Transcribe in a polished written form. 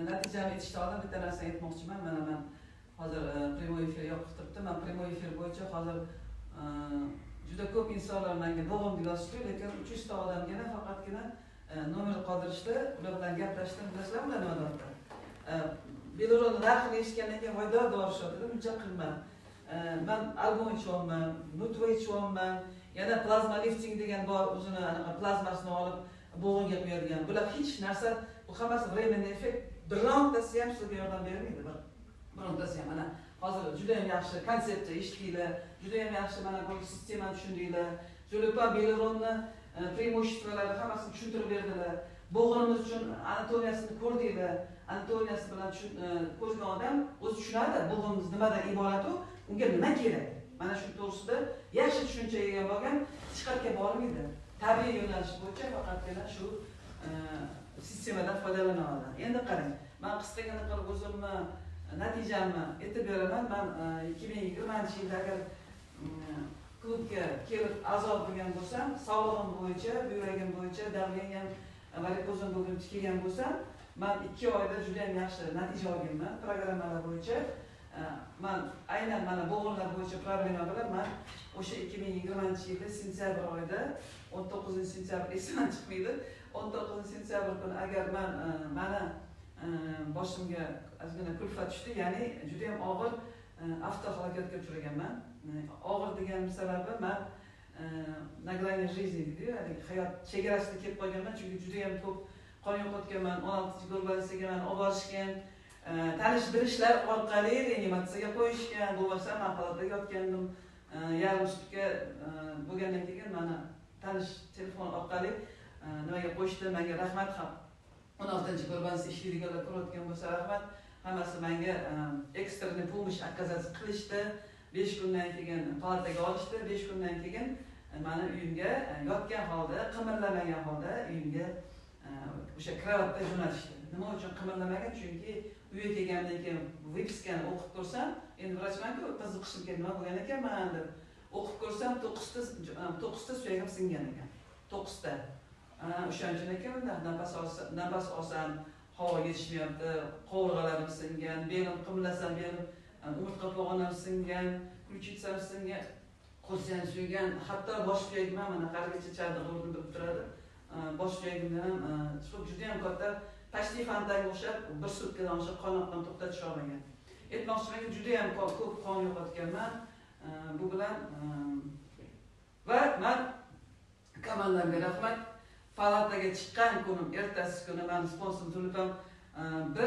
Natijani aytishdan oldin bitta narsani aytmoqchiman. Mana man hozir прямой efir yoqib turibdi. Man прямой efir bo'yicha hozir juda ko'p insonlar menga bo'g'im yozishdi, lekin 300 ta odamgina faqatgina nomer qoldirishdi. Ular bilan gaplashdim. Bilasizlarmi ular nima deyapti? Beloroni narxini eshitgandan keyin voy dod deyorishyapti, buncha qimmat. Man album ichyapman, nutva ichyapman, yana plazma lifting degan bor, o'zini anaqa plazmasini olib bo'g'inga quyadigan. Bular hech narsa, bu hammasi временный effekt. Birontasi ham sizga yordam bermaydi, birontasi ham. Mana hozir juda ham yaxshi konsepsiya eshitdinglar, juda ham yaxshi mana bu sistemani tushundinglar. Zulupa Beloronni преимущество lari hammasini tushuntirib berdilar. Bo'g'inimiz uchun anatomiyasini ko'rdinglar. Anatomiyasi bilan ko'rgan odam o'zi tushunadi, bo'g'inimiz nimadan iborat u, unga nima kerak. Mana shu to'g'risida yaxshi tushunchaga ega bo'lgan hech qayerga bormaydi. Tabiiy yo'nalish bo'yicha faqatgina shu sistemadan foydalana oladi. Endi qarang, men qisqagina qilib o'zimni natijamni aytib beraman. Men 2020-yilda agar klubga kelib a'zo bo'lgan bo'lsam, sog'lig'im bo'yicha, buyragim bo'yicha, давлением, varikozim bo'lguncha kelgan bo'lsam, men 2 oyda juda ham yaxshi natija olganman programmalar bo'yicha. Men aynan mana bo'g'inlar bo'yicha problema bilan men o'sha 2020-yilda sentyabr oyida 19-sentyabr esimdan chiqmaydi. 19-sentyabr kuni agar men mana boshimga ozgina kulfat tushdi, ya'ni juda ham og'ir avtohalokatga uchraganman. Og'ir deganim sababi men на грани жизни deydi-yu, ya'ni hayot chegarasida kelib qolganman, chunki juda ham ko'p qon yo'qotganman, 16 gorbalisiga meni olib borishgan, tanish bilishlar orqali reanimatsiyaga qo'yishgan, bo'lmasa men palatada yotgandim. Yarim sutka bo'lgandan keyin meni tanish telefon orqali nimaga qo'yishdi, menga rahmat ham. 16-gorbalisi ishlaydiganlar ko'rayotgan bo'lsa rahmat. Hammasi menga экстренный помощь оказать qilishdi. 5 kundan keyin palataga olishdi. 5 kundan keyin meni uyimga yotgan holda, qimirlamagan holda uyimga o'sha kravatda jo'natishdi. Nima uchun qimirlamagan? Chunki uyga kelgandan keyin выписка ni o'qib ko'rsam, endi vrachman-ku, qiziqishim keldi, nima bo'lgan ekanman deb o'qib ko'rsam, 9 ta suyagim singan ekan. 9 ta. O'shaning uchun ekan nafas olsam havo yetishmayapti, qovurg'alarim singan, belim qimirlasam belim umurtqa pog'onam singan, ключицам singan, qo'lsam suygan, hatto bosh suyagim ham mana haligacha chaldig'i o'rnida bilib turadi. Bosh suyagimdan ham juda ham katta почти fontanga o'xshab bir sutkadan oshiq qon oqqan to'xtatish olmagan. Aytmoqchimanki, juda ham ko'p qon yo'qotganman. Bu bilan va men komandamga rahmat. Palataga chiqqan kunim, ertasi kuni meni sponsorim Zulupam bir